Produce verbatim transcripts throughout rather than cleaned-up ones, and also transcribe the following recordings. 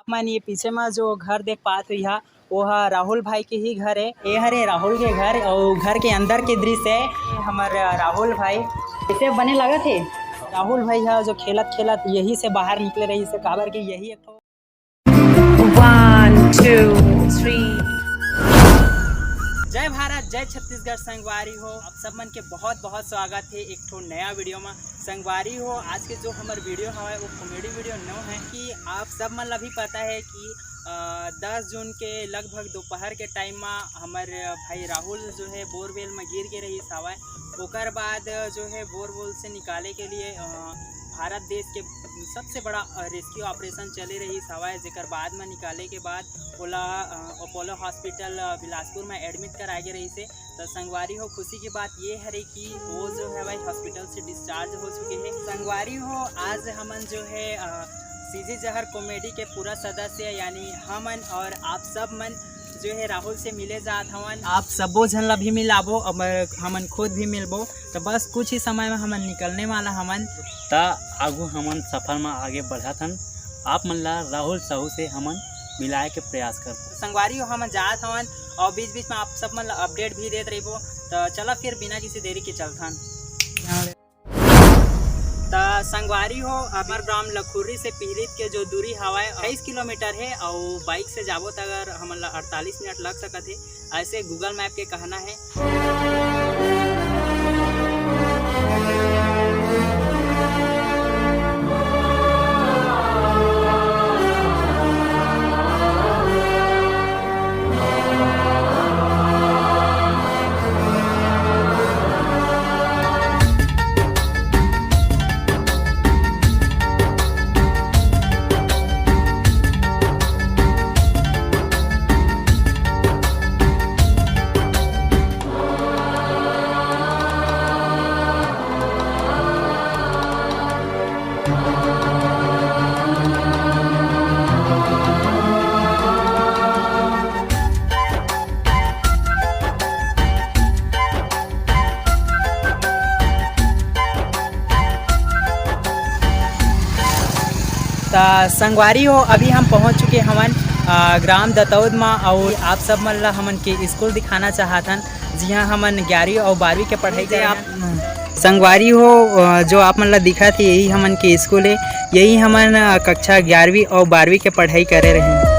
मन ये पीछे में जो घर देख पात हो, यहाँ वो ह राहुल भाई के ही घर है। ये हरे राहुल के घर और घर के अंदर के दृश्य है। हमर राहुल भाई, कैसे बने लगत है? राहुल भाई ह जो खेलत खेलत यही से बाहर निकले रहिस हे, काबर कि यही एक ठो One, two, three. जय भारत, जय छत्तीसगढ़। संगवारी हो, आप सब मन के बहुत बहुत स्वागत है एक ठो नया वीडियो में। संगवारी हो, आज के जो हमर वीडियो हवय वो कॉमेडी वीडियो नो है कि आप सब मन ला भी पता है कि अ, दस जून के लगभग दोपहर के टाइम में हमर भाई राहुल जो है बोरवेल में गिर के रहिस हवय। ओकर बाद जो है बोरवेल से निकाले के लिए अ, भारत देश के सबसे बड़ा रेस्क्यू ऑपरेशन चले रहिस हवय, जेकर बाद में निकाले के बाद ओला अ, अपोलो हॉस्पिटल अ, बिलासपुर में एडमिट कराए गे रहिस हे। तो संगवारी हो, खुशी की बात ये हरे कि वो जो है भाई हॉस्पिटल से डिस्चार्ज हो चुके हैं। संगवारी हो, आज हमन जो है अ, सीजी जहर कॉमेडी के पूरा सदस्य यानी हमन और आप सब मन जो है राहुल से मिले जात हवन। आप सबो झन ला भी मिलाबो, अब हमन खुद भी मिलबो। तो बस कुछ ही समय में हमन निकलने वाला हवन। त आगू हमन सफर में आगे बढ़त हन। आप मन ला राहुल साहू से हमन मिलाए के प्रयास करबो। संगवारी हो, हमन जात हवन और बीच बीच में आप सब मन ला अपडेट भी देत रहिबो। तो चला फिर बिना किसी देरी के चलथन। त संगवारी हो, हमर ग्राम लखुर्री से पिहरित के जो दूरी हवय अट्ठाईस किलोमीटर है और बाइक से जाबो त अगर हमन ला अड़तालीस मिनट लग सकत है, ऐसे गूगल मैप के कहना है। त संगवारी हो, अभी हम पहुंच चुके हवन अ, ग्राम दतौद म, और आप सब मन ला हमन के स्कूल दिखाना चाहत हन, जिहां हमन ग्यारहवीं और बारहवीं के पढ़ाई करत हन। संगवारी हो, अ, जो आप मन ला दिखत हे, यही हमन के स्कूल हे। यही हमन, अ, कक्षा ग्यारहवीं और बारहवीं के पढ़ाई करे रहे।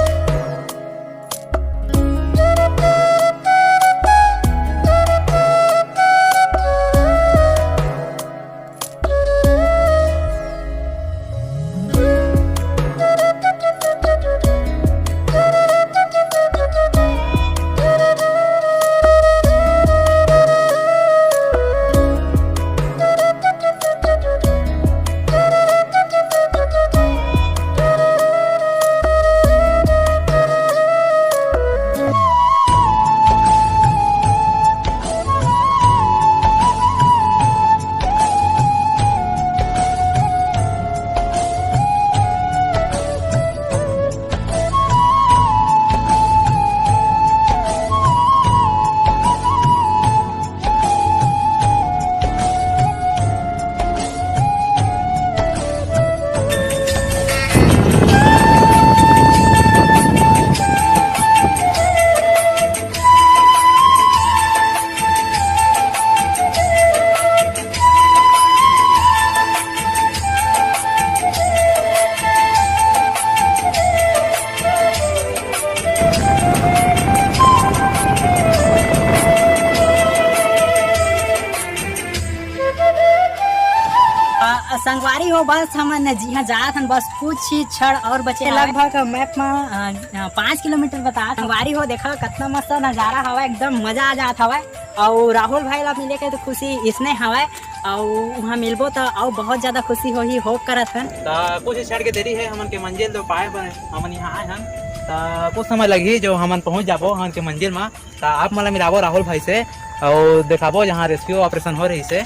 अ, संगवारी हो, बस हमन जिहां जात हन, बस कुछ ही क्षण और बचे हवय। लगभग मैप म, अ, अ, पाँच किलोमीटर बतात। संगवारी हो, देखा कतना मस्त नजारा हवय, एकदम मजा आ जात हवय। अउ राहुल भाई ला मिले के तो खुशी इसने हवय, अउ उहाँ मिलबो त अउ बहुत ज्यादा खुशी होही, होप करत हन। त कुछ ही क्षण के देरी है, हमन के मंजिल तो पाए बर हमन यहाँ आए हन। त कुछ समय लगही जो हमन पहुँच जाबो हमन के मंजिल मा। त आप मन ला मिलाबो राहुल भाई से अउ देखाबो जहाँ रेस्क्यू ऑपरेशन हो रहिस हे।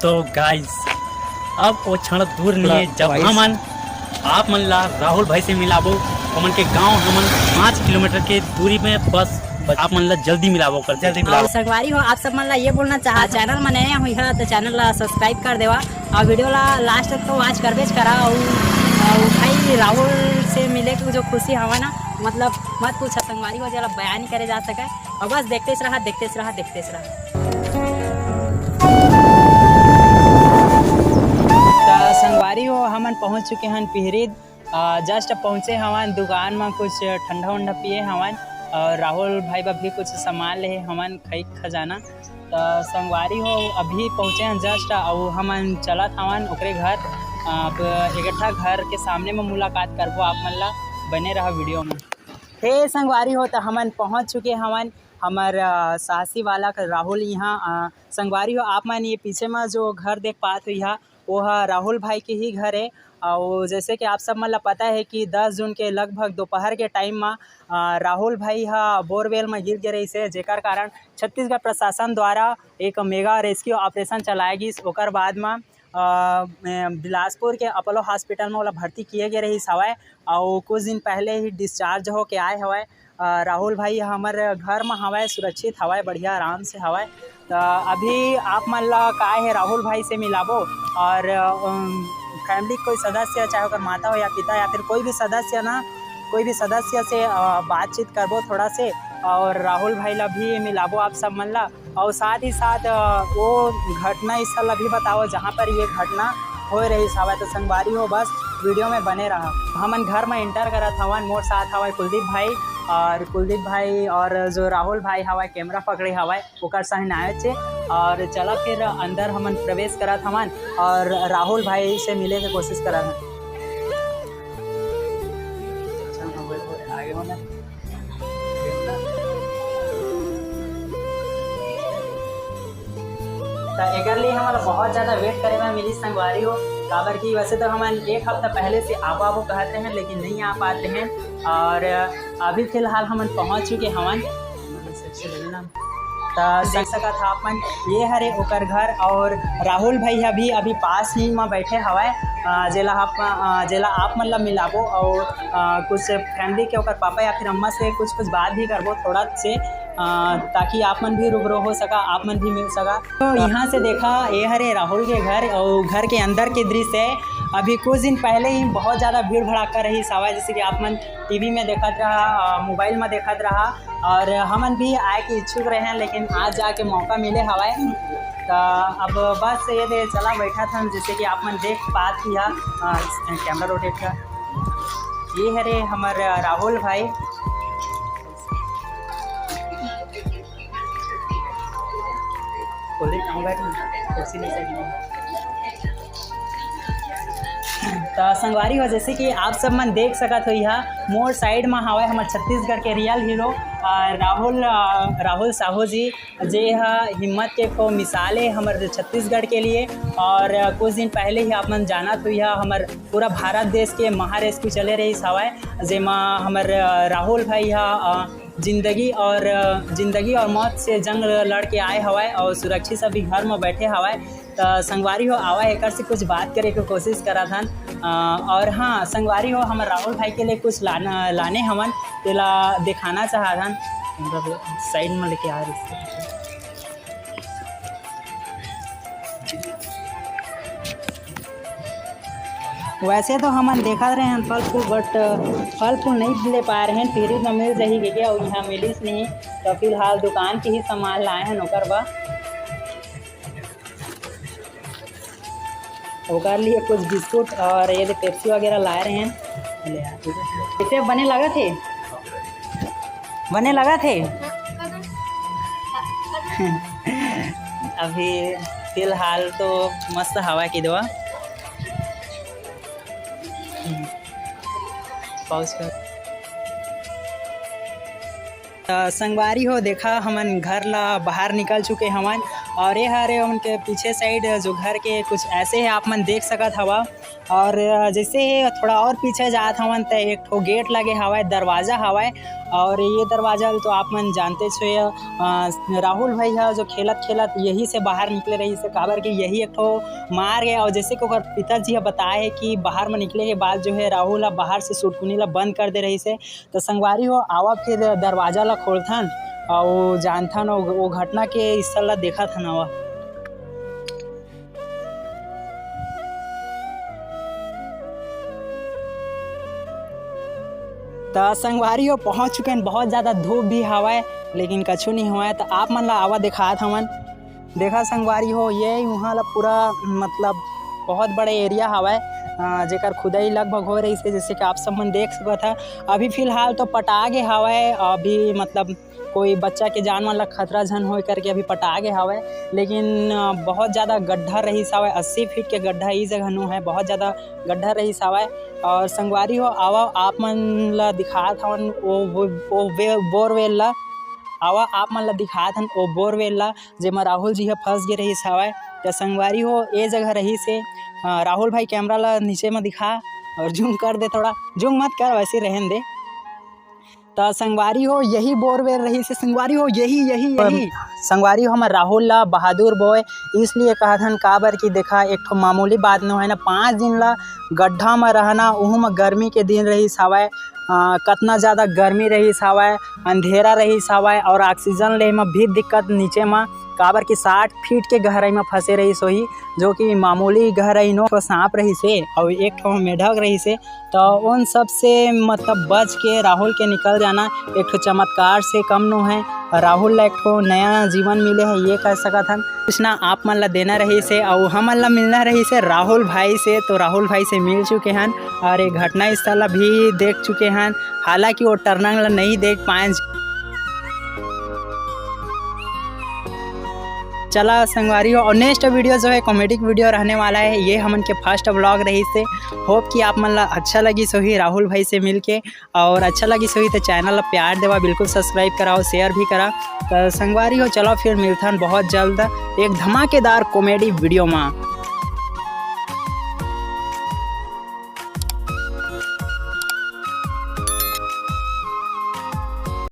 तो गाइस, अब वो क्षण दूर नहीं है जब गाइस। हमन आप मन ला राहुल भाई से मिलाबो। हमन के गांव हमन पाँच किलोमीटर के दूरी में बस, बस आप मन ला जल्दी मिलाबो कर जल्दी मिलाबो। अउ संगवारी हो, आप सब मन ला ये बोलना चाहा, चैनल में नया हुई है तो चैनल ला सब्सक्राइब कर देवा अउ वीडियो ला लास्ट तक तो वॉच करबेच करा। अउ, अउ भाई राहुल से मिले के जो खुशी हवा ना, मतलब मत पूछा संगवारी हो, जेला बयान ही करे जा सके। और बस देखते रहा, देखते रहा, देखते रहा। त संगवारी हो, हमन पहुंच चुके हन पिहरी। अ, just पहुंचे हवन दुकान म, कुछ ठंडा उंडा पिए हवन और राहुल भाई बर भी कुछ सामान ले हवन, खाई खजाना। त संगवारी हो, अभी पहुंचे हन just, अउ हमन चलत हवन ओकरे घर। अब एक ठा घर के सामने म मुलाकात करबो आप मन ला, बने रहा वीडियो में। हे संगवारी हो, त हमन पहुंच चुके हवन हमर, अ, सासी वाला के राहुल यहाँ। अ, संगवारी हो, आप मन ये पीछे म जो घर देख पात हो, यह वो ह राहुल भाई के ही घर है। और जैसे कि आप सब मन ला पता है कि दस जून के लगभग दोपहर के टाइम म, अ, राहुल भाई ह बोरवेल म गिर गे रहिस हे, जेकर कारण छत्तीसगढ़ प्रशासन द्वारा एक मेगा रेस्क्यू ऑपरेशन चलाए गिस। ओकर बाद म, अ, बिलासपुर के अपोलो हॉस्पिटल म ओला भर्ती किए गे रहिस हवय, अउ कुछ दिन पहले ही डिस्चार्ज होके आए हवय। अ, राहुल भाई हमर घर म हवय, सुरक्षित हवय, बढ़िया आराम से हवय। त अभी आप मन ला का हे, राहुल भाई से मिलाबो और, अम, फैमिली के कोई सदस्य, चाहे ओकर माता हो या पिता या फिर कोई भी सदस्य ना, कोई भी सदस्य से, अ, बातचीत करबो थोड़ा से और राहुल भाई ला भी मिलाबो आप सब मन ला। और साथ ही साथ, अ, वो घटना स्थल ला भी बताओ जहाँ पर ये घटना होए रहिस हवय। तो संगवारी हो, बस वीडियो में बने रहा। हमन घर में एंटर करत हवन, मोर साथ हवय कुलदीप भाई, और कुलदीप भाई और जो राहुल भाई हवय, कैमरा पकड़े हवय, ओकर संग नायच हे। और चला फिर अंदर हमन प्रवेश करत हवन और राहुल भाई से मिले के कोशिश करत हवन। त एकर लिए हमन ला बहुत ज्यादा वेट करे बर मिलिस संगवारी हो, काबर कि वैसे तो हमन एक हफ्ता पहले से आबो आबो कहत रहेन, लेकिन नहीं आ पात रहेन। और अभी फिलहाल हमन पहुंच चुके हवन। त देख सकत हा आप मन, ये हरे ओकर घर और राहुल भाई अभी, अभी पास ही में बैठे हवय, अ, जेला आप, अ, जेला आप मन ला मिलाबो और, अ, कुछ फैमिली के ओकर पापा या फिर अम्मा से कुछ, कुछ बात भी करबो थोड़ा से, अ, ताकि आप मन भी रूबरू हो सका, आप मन भी मिल सका। तो यहाँ से देखा, ये हरे राहुल के घर और घर के अंदर के दृश्य है। अभी कुछ दिन पहले ही बहुत ज़्यादा भीड़ भड़ाका रहिस हवय, जैसे कि आप मन टीवी में देखत रहा, अ, मोबाइल में देखत रहा, और हमन भी आए के इच्छुक रहे हैं, लेकिन आज जाके मौका मिले हवय। त अब बस ये दे चला बैठा था, जैसे कि आप मन देख पात ही हा, अ, कैमरा रोटेट कर। ये हरे हमर राहुल भाई। बोले, कहाँ बैठ, कुर्सी ले सकते हैं। त संगवारी हो, जैसे कि आप सब मन देख सकत हो, यहाँ मोर साइड में हवय हमर छत्तीसगढ़ के रियल हीरो, अ, राहुल, अ, राहुल साहू जी, जे ह हिम्मत के एक ठो मिसाल हे हमर छत्तीसगढ़ के लिए। और, अ, कुछ दिन पहले ही आप मन जानत हो, यह हमर पूरा भारत देश के महा रेस्क्यू चले रहिस हवय, जेमा हमर, अ, राहुल भाई ह, अ, जिंदगी और, अ, जिंदगी और मौत से जंग लड़ के आए हवय और सुरक्षित से अभी घर में बैठे हवय। त संगवारी हो, आवा एकर से कुछ बात करे के कोशिश करत हन। अ, और हाँ, संगवारी हो, हमर राहुल भाई के लिए कुछ लाना, लाने हवन, तेला दिखाना चाहत हन। साइड में लेके आ रही। वैसे तो हमन देखत रहे हन फल फूल, but फल फूल नहीं ले पाए रहे हन, पिहरी में मिल जाही के, अउ यहाँ मिलिस नहीं। तो फिलहाल दुकान के ही सामान लाए हन ओकर बर। ओकर लिए कुछ बिस्कुट और ये दे पेप्सी वगैरह लाए रहे हैं। ले आ। कैसे बने लगा थे? बने लगा थे? अभी फिलहाल तो मस्त हवा की दवा। पाउच का। त संगवारी हो, देखा, हमन घर ला बाहर निकल चुके हवन और ये हरे उनके पीछे साइड जो घर के कुछ ऐसे है, आप मन देख सकत हवा। और जैसे ही थोड़ा और पीछे जात हवन, त एक ठो गेट लगे हवय, दरवाजा हवय। और ये दरवाजा ल तो आप मन जानते छो, ये, अ, राहुल भाई ह जो खेलत खेलत यही से बाहर निकले रहिस हे, काबर कि यही एक ठो मार्ग है। और जैसे कि ओकर पिताजी ह बताए है कि बाहर में निकले के बाद जो है, राहुल ह बाहर से सुटकुनी ला बंद कर दे रहिस हे। त संगवारी हो, आवा फिर दरवाजा ला खोलथन अउ जानथन ओ, ओ घटना के स्थल ला देखत हन। आवा। त संगवारी हो, पहुँच चुके हन। बहुत ज़्यादा धूप भी हवय, लेकिन कछु नहीं हवय। त आप मन ला आवा दिखात हवन। देखा संगवारी हो, ये उहाँ ला पूरा, मतलब, बहुत बड़े एरिया हवय, अ, जेकर खुदाई लगभग हो रहिस हे, जैसे कि आप सब मन देख सकत ह। अभी फिलहाल तो पटा गे हवय, अभी, मतलब, कोई बच्चा के जान मन ला खतरा झन होय करके अभी पटा गे हवय, लेकिन, अ, बहुत ज़्यादा गड्ढा रहिस हवय, अस्सी फीट के गड्ढा ई जगह नु है, बहुत ज़्यादा गड्ढा रहिस हवय। और संगवारी हो, आवा आप मन ला दिखात हवन ओ, ओ, ओ वे-, borewell ला, आवा आप मन ला दिखात हन ओ borewell ला, जेमा राहुल जी ह फंस गे रहिस हवय। त संगवारी हो, ए जगह रहिस हे, अ, राहुल भाई, कैमरा ला नीचे म दिखा और zoom कर दे थोड़ा, zoom मत कर, वैसे रहन दे। त संगवारी हो, यही borewell रहिस हे, संगवारी हो, यही, यही, यही। संगवारी हो, हमर राहुल ला बहादुर बोय इसलिए कहत हन, काबर कि देखा, एक ठो मामूली बात नो है ना, पाँच दिन ला गड्ढा म रहना, उहू म गर्मी के दिन रहिस हवय, अ, कतना ज़्यादा गर्मी रहिस हवय, अंधेरा रहिस हवय और oxygen ले म भी दिक्कत नीचे म, काबर कि साठ फीट के गहराई म फंसे रहिस होही, जो कि मामूली गहराई नो, सांप रहिस हे और एक ठो मेढक रहिस हे। तो उन सब से, मतलब, बच के राहुल के निकल जाना एक ठो चमत्कार से कम नो है। राहुल ला एक ठो नया जीवन मिले है, ये कह सकत हन। सूचना आप मन ला देना रहिस हे, अउ हमन ला मिलना रहिस हे राहुल भाई से, तो राहुल भाई से मिल चुके हन और ये घटना स्थल ला भी देख चुके हन, हालांकि वो टर्नंग ला नहीं देख पाए। चला संगवारी हो, और next video जो है comedic video रहने वाला है, ये हमन के first vlog रहिस हे। Hope कि आप मन ला अच्छा लगिस होही राहुल भाई से मिलके, और अच्छा लगिस होही तो channel ला प्यार देवा, बिल्कुल subscribe कराओ, share भी करा। तो संगवारी हो, चलो फिर मिलथन बहुत जल्द एक धमाकेदार comedy video मा।